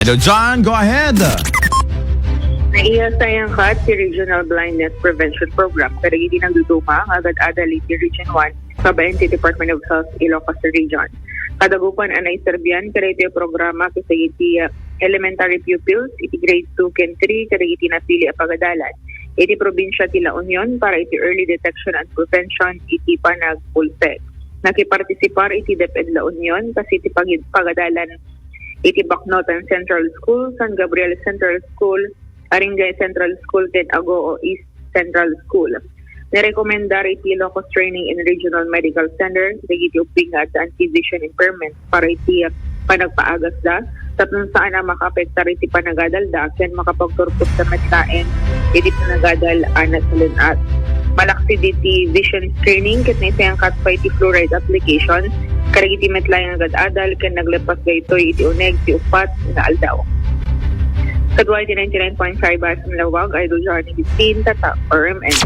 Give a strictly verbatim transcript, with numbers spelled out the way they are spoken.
Idol John, go ahead. Naisayangkat ti Regional Blindness Prevention Program kadagiti nagduduma nga agad-adal iti Region one babaen ti Department of Health, Ilocos Region. Kadagupan a naiserbian kadagiti programa kadagiti, uh, elementary pupils iti grade two ken three kadagiti napili a pagadalan iti probinsia ti La Union para iti early detection and prevention iti panagpulsek. Nakipartisipar iti DepEd La Union kas iti pagid-, pagadalan iti Baknotan Central School, San Gabriel Central School, Aringay Central School, ken Agoo East Central School. Nirekomendar iti Ilocos Training and Regional Medical Center dagiti ubbing nga adda anti-vision impairment para iti panagpaagasda tapno saan a makaapektar iti panagadalda ken makapagturpos da met laeng iti panagadal a nasalun-at. Malaksid iti vision screening ket naisayangkat pay ti fluoride application kadagiti met laeng nga agad-adal ken naglepas daytoy iti uneg ti uppat nga aldaw. Kadua iti ninety-nine point five F M Laoag, Idol Johnny Bistin, Tatak, R M N.